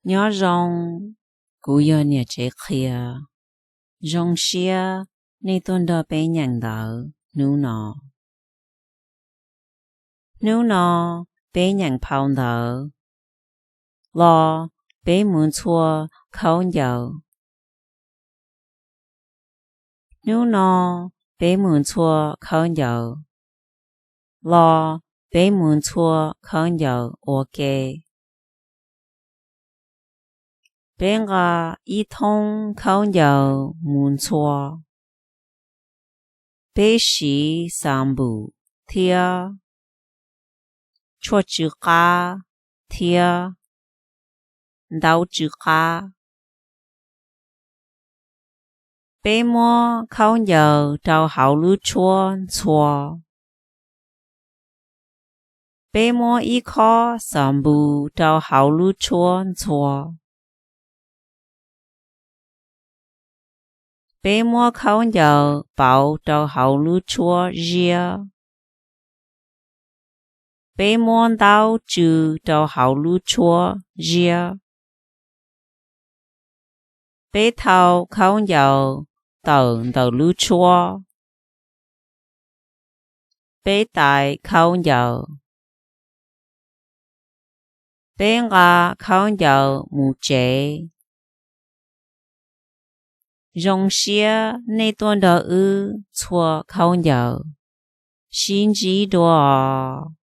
Nyob zoo, kuv yog niam tsev qhia. Zoo siab nej tuaj nrog peb nyeem ntawv hnub no. Hnub no peb nyeem phau ntawv Los peb mus ntxhua khaub ncaws. Hnub no peb mus ntxhua khaub ncaws. Los peb mus ntxhua khaub ncaws ua ke. Peb nqa ib thoob khaub ncaws mus ntxhua. Peb siv xas npum thiab tshuaj tsw qab thiab ntaub tsw qab. Peb muab khaub ncaws rau hauv lub tshuab ntxhua. Peb muab ib khob xas npum rau hauv lub tshuab ntxhua. Peb muab khaub ncaws pauv rau hauv lub tshuab ziab. Peb muab ntaub tsw rau hauv lub tshuab ziab. Peb thau khaub ncaws tawm ntawm lub tshuab. Peb tais khaub ncaws. Peb nqa khaub ncaws mus tsev. Zoo siab nej tuaj nrog wb ntxhua khaub ncaws. Sib ntsib dua os.